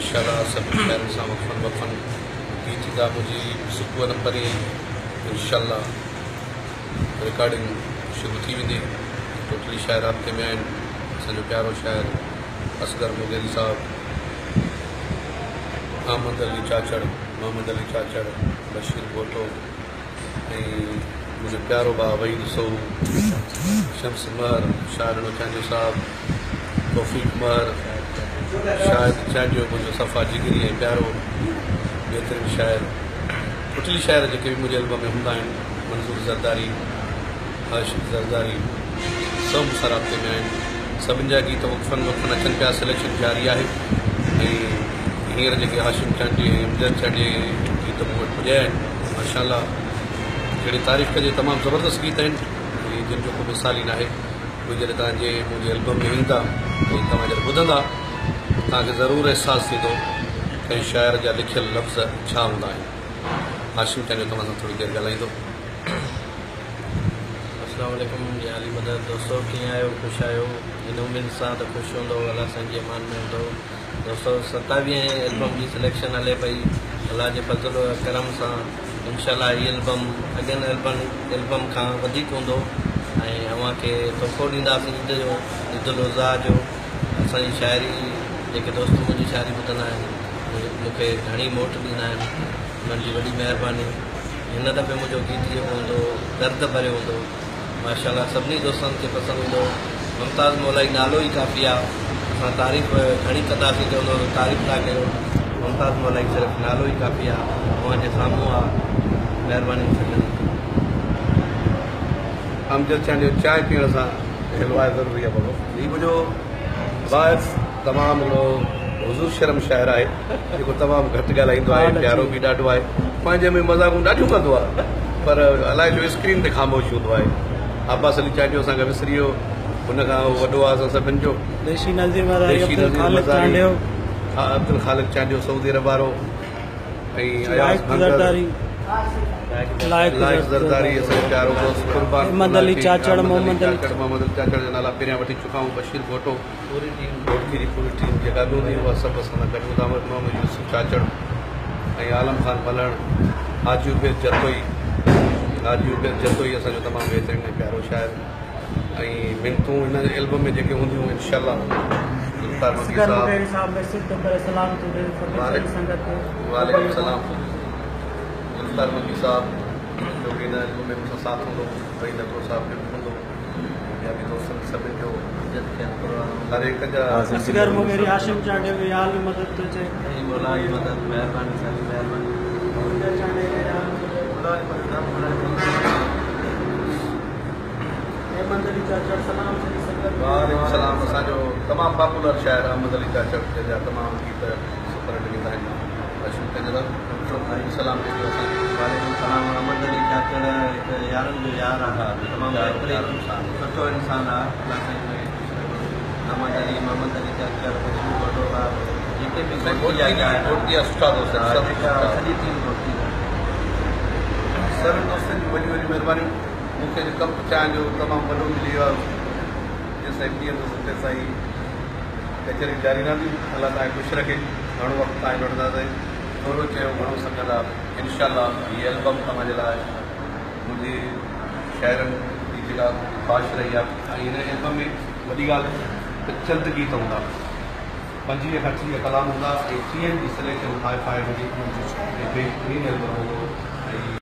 انشاء الله سڀني شاعرن سان وقفن وقفن گيت ٿيندا. منهنجي صبح نه پرين انشاء الله رڪارڊنگ شروع ٿي ويندي. ٽوٽلي شاعر رابطي ۾ آهن. اسان جو پيارو شاعر اصغر مغيري صاحب، احمد علي چاچڙ، محمد علي چاچڙ، بشير گهوٽو ۽ منهنجو پيارو ڀاء وحيد سهو، شمس مهر، شاهه ڏنو چانڊيو صاحب، توفيق مهر، شاهد چانڊيو منهنجو صفا جگري ۽ پيارو بهترين شاعر، ٽوٽلي شاعر جيڪي به منهنجي البم ۾ هوندا آهن، منظور زرداري، هاشم زرداري سڀ مون سان رابطي ۾ آهن. سڀن جا گيت وقفن وقفن اچن پيا، سليڪشن جاري آهي ۽ هينئر جيڪي هاشم چانڊيي ۽ امجد چانڊيي گيت مون وٽ پڄايا آهن، ماشاء الله جهڙي تعريف ڪجي، تمام زبردست گيت آهن ۽ جن جو ڪو مثال ئي ناهي. اهي جڏهن توهان جي منهنجي البم ۾ ايندا ۽ توهان جڏهن ٻڌندا توهان کي ضرور احساس ٿيندو ڪنهن شاعر جا لکيل لفظ ڇا هوندا آهن. هاشم چانڊيو توهان سان ٿوري دير ڳالهائيندو. اسلام عليڪم يا علي مدد دوستو ڪيئن آهيو خوش آهيو ان اميد سان ته خوش هوندو الله سائين جي امان ۾ هوندو دوستو 27 البم جي سليڪشن هلي پئي الله جي فضل و ڪرم سان انشاء الله هي البم اڳين البم کان وڌيڪ هوندو ۽ اوهان کي تحفو ڏينداسين عيد جو عيد الاضحيٰ جو اسان جي شاعري جيڪي دوست منهنجي شاعري ٻڌندا آهن مون کي گهڻي موٽ ڏيندا آهن انهن جي وڏي مهرباني. هن دفعي منهنجو گيت جيڪو هوندو درد ڀريو هوندو. ماشاءالله سڀني دوستن کي پسند ايندو. ممتاز مولائي نالو ئي ڪافي آ. اسان تعريف گهڻي ڪنداسين چوندو ته تعريف ٿا ڪيو. ممتاز مولائي صرف نالو ئي ڪافي آ. اوهان جي سامهون آ. مهرباني سڄڻ. امجد چانڊيو چانهه پيئڻ سان هلواء ضروري آ بابا. هي منهنجو ڀاء تمام هڪڙو حضور شرم شاعر آهي جيڪو تمام گهٽ ڳالهائيندو آهي، پيارو به ڏاڍو آهي، پنهنجي ۾ مذاقون ڏاڍيون ڪندو آهي پر الائي ڇو اسڪرين تي خاموش هوندو آهي. عباس علي چانڊيو اسان کان وسري ويو، هن کان هو وڏو آهي اسان سڀن جو. ديشي نذير مزاري، عبدالخالق چانڊيو. عبدالخالق چانڊيو سعودي عرب وارو ۽ اياز ڀنگر، لائق زرداري اسان جو پيارو دوست قربان احمد علي چاچڙ، محمد علي محمد علي چاچڙ جا نالا پهريان وٺي چڪا آهيون، بشير گهوٽو، گهوٽڪي جي پوري ٽيم جيڪا به هوندي اها سڀ اسان سان گڏ هوندا. محمد يوسف چاچڙ ۽ عالم خان ملهڻ، حاجي عبيد جتوئي، حاجي عبيد جتوئي اسان جو تمام بهترين ۽ پيارو شاعر ۽ منتون هن البم ۾ جيڪي هونديون انشاء الله ذوالفقار مگي صاحب، وعليڪم السلام، ذوالفقار مگي صاحب جو به هن البم ۾ مون سان ساٿ هوندو، وحيد ابڙو صاحب جو به هوندو. ٻيا به دوستن سڀن جو هر هڪ جا. اصغر مغيري هاشم چانڊيو کي يا علي مدد ٿو چئي. سائين مولا علي مدد مهرباني سائين مهرباني. امجد چانڊيو کي يا علي مدد. احمد علي چاچڙ سلام سڄي سنگت کي. وعليڪم السلام اسان جو تمام پاپولر شاعر احمد علي چاچڙ جنهن جا تمام گيت سپر هٽ ويندا آهن. هاشم چانڊيو صاحب سلام ڏجو اسان کي. وعليڪم السلام احمد علي چاچڙ هڪ يارن جو يار آ تمام بهترين سٺو انسان آ الله سائين ان کي خوش رکي. احمد علي محمد علي چاچڙ بشير گهوٽو صاحب جيڪي به گهوٽڪي جا شاعر گهوٽڪي جا سٺا دوست آهن سڀ جيڪا سڄي ٽيم گهوٽڪي جا. سڀني دوستن جون وڏيون وڏيون مهربانيون. مون کي جو ڪپ چانهه جو تمام وڏو ملي ويو آهي جيسين پيئندس تيسين ڪچهريون جاري رهنديون. الله توهان کي خوش رکي. گهڻو وقت توهان جو وٺنداسين. ٿورو چيو گهڻو سمجهندا. انشاء الله هي البم توهان جي لاء منهنجي شاعرن جي جيڪا خواهش رهي آهي ۽ هن البم ۾ وڏي ڳالهه ته چند گيت هوندا، 25 کان 30 ڪلام هوندا ۽ 30 جي سليڪشن هاء فاء هوندي ۽ بهترين البم هوندو ۽.